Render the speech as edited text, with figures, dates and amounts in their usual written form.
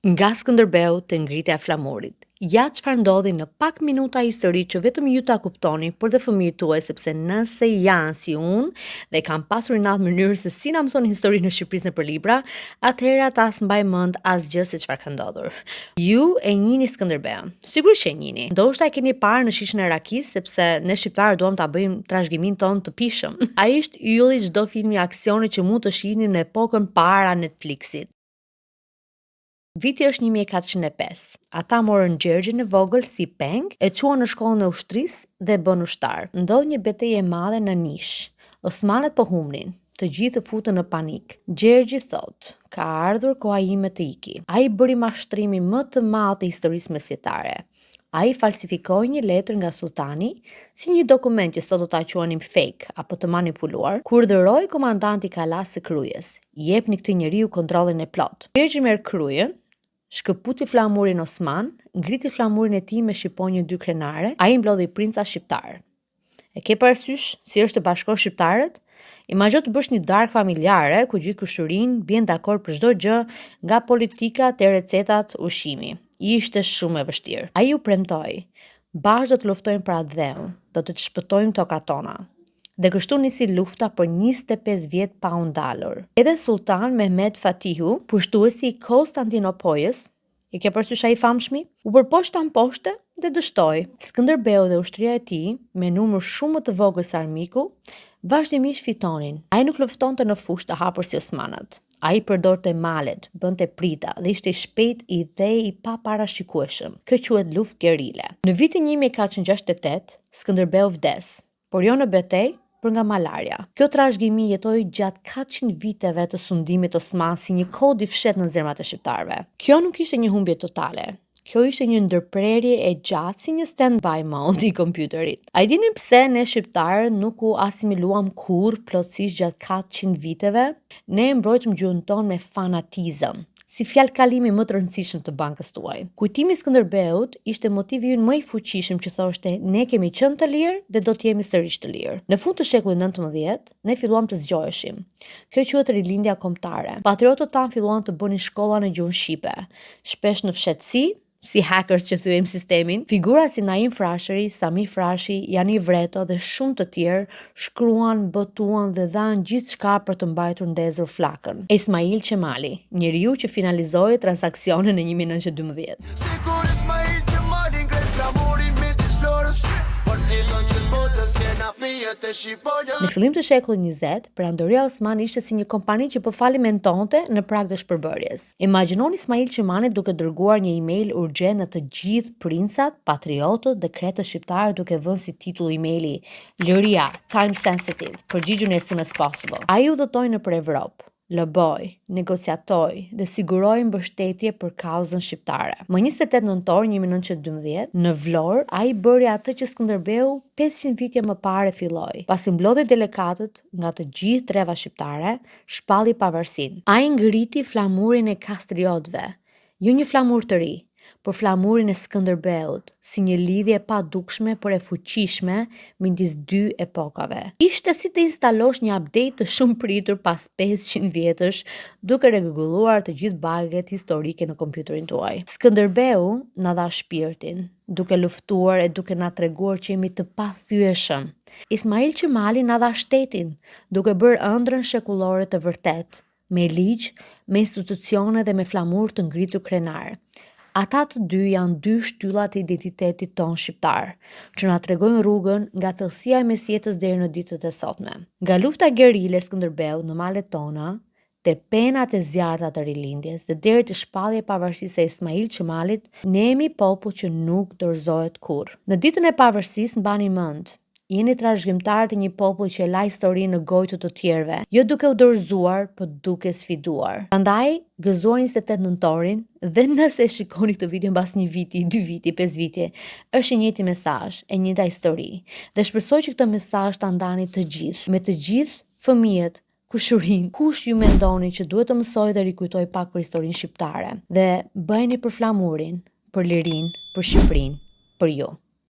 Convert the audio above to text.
Nga Skënderbeu te ngritja e flamurit. Ja çfarë ndodhi në pak minuta histori që vetëm ju ta kuptoni, por dhe fëmijët tuaj, sepse nëse janë si unë dhe kanë pasur inat mënyrën se si na mëson historinë e Shqipërisë nëpër libra, atëherë ata s'mbajnë mend asgjë se çfarë ka ndodhur. Ju e njihni Skënderbeun. Sigurisht që e njihni. Ndoshta e keni parë në shishen e rakisë, sepse ne shqiptarët duam ta bëjmë trashëgiminë tonë të pijshëm. Ai është ylli i çdo filmi aksioni që mund të shihni në epokën para Netflixit. Viti është 1405. Ata morën Gjergjin e vogël si peng, e çuan në shkollën e ushtrisë dhe e bënë ushtar. Ndodh një betejë e madhe në Nish. Osmanët po humbnin. Të gjithë u futën në panik. Gjergji thotë, ka ardhur koha ime të iki. Ai bëri mashtrimin më të madh të historisë mesjetare. Ai falsifikoi një letër nga sulltani, si një dokument që sot do ta quanim fake apo të manipuluar, ku urdhëroi komandanti i kalasë së Krujës, jepni këtij njeriu kontrollin e plotë. Gjergji merr Krujën, shkëputi flamurin osman, ngriti flamurin e tij me shqiponjën dykrenare, ai mblodhi princa shqiptarë. E ke parasysh si është të bashkosh shqiptarët? Imagjino të bësh një darkë familjare ku gjithë kushërinjtë bien dakord për çdo gjë, nga politika te recetat ushqimi. Ishte shumë e vështirë. Ai u premtoi, bashkë do të luftojmë për atdheun, do të të shpëtojmë tokat tona. Dhe kështu nisi lufta për 25 vjet pa u ndalur. Edhe Sulltan Mehmed Fatihu, pushtuesi i Konstantinopojës, E ke parasysh ai i famshmi? U përpoq ta mposhte dhe dështoi. Skënderbeu dhe ushtria e tij, me numër shumë më të vogël se armiku, vazhdimisht fitonin. Ai nuk luftonte në fushë të hapur si osmanët. Ai përdorte malet, bënte prita dhe ishte i shpejtë dhe i paparashikueshëm. Kjo quhet luftë guerrile. Në vitin 1468, Skënderbeu vdes, por jo në betejë, por nga malaria. Kjo trashëgimi jetoi gjatë 400 viteve të sundimit osman si një kod i fshehtë në zemrat e shqiptarëve. Kjo nuk ishte një humbje totale. Kjo ishte një ndërprerje e gjatë si një stand-by mode i kompjuterit. A e dini pse ne shqiptarët nuk u asimiluam kurrë plotësisht gjatë 400 viteve? Ne e mbrojtëm gjuhën tonë me fanatizëm si fjalëkalimi më të rëndësishëm të bankës tuaj. Kujtimi i Skënderbeut ishte motivi ynë më i fuqishëm që thoshte ne kemi qenë të lirë dhe do të jemi sërish të lirë. Në fund të shekullit 19, ne filluam të zgjoheshim. Kjo quhet rilindja kombëtare. Patriotët tanë filluan të bënin shkolla në gjuhën shqipe, shpesh në fshehtësi, si hackers që thyejmë sistemin. Figura si Naim Frashëri, Sami Frashëri, Jani Vreto dhe shumë të tjerë shkruan, botuan dhe dhanë gjithçka për të mbajtur ndezur flakën. Ismail Qemali, njeriu që finalizoi transaksionin në 1912. Sikur Ismail Qemali ngret flamurin midis Vlorës, por jeton gjithë botës jena fëmijët e shqiponjës. Në fillim të shekullit 20, Perandoria Osmane ishte si një kompani që po falimentonte në prag të shpërbërjes. Imagjinoni Ismail Qemalin duke dërguar një email urgjent në të gjithë princat, patriotët dhe kretët shqiptarë duke vënë si titull emaili Liria, time sensitive, përgjigjuni as soon as possible. Ai udhëtoi nëpër Evropë, loboi, negociatoi dhe siguroi mbështetje për kauzën shqiptare. Më 28 nëntor 1912, në Vlorë, ai bëri atë që Skënderbeu 500 vite më parë e filloi. Pasi mblodhi delegatët nga të gjithë trevat shqiptare, shpalli pavarësinë. Ai ngriti flamurin e Kastriotëve, jo një flamur të ri, por flamurin e Skënderbeut, si një lidhje e padukshme por e fuqishme midis dy epokave. Ishte si të instalosh një update të shumëpritur pas 500 vjetësh, duke rregulluar të gjithë bug-et historike në kompjuterin tuaj. Skënderbeu na dha shpirtin, duke luftuar e duke na treguar që jemi të pathyeshëm. Ismail Qemali na dha shtetin, duke bërë ëndrrën shekullore të vërtetë, me ligj, me institucione dhe me flamur të ngritur krenar. Ata të dy janë dy shtyllat e identitetit tonë shqiptar, që na tregojnë rrugën nga thellësia e mesjetës deri në ditët e sotme. Nga lufta guerrile e Skënderbeut në malet tona, te penat e zjarrta të rilindjes dhe deri te shpallja e pavarësisë së Ismail Qemalit, ne jemi popull që nuk dorëzohet kurrë. Në ditën e pavarësisë mbani mend, jeni trashëgimtarët e një populli që e la historinë në gojë të të tjerëve, jo duke u dorëzuar, po duke sfiduar. Prandaj, gëzuar 28 nëntorin dhe nëse e shikoni këtë video mbas një viti, dy viti, pesë viti, është i njëjti mesazh, e njëjta histori. Dhe shpresoj që këtë mesazh ta ndani të gjithë, me të gjithë fëmijët, kushërinjtë, kush ju mendoni që duhet të mësojë dhe rikujtojë pak për historinë shqiptare. Dhe bëjeni për flamurin, për lirinë, për Shqipërinë, për ju.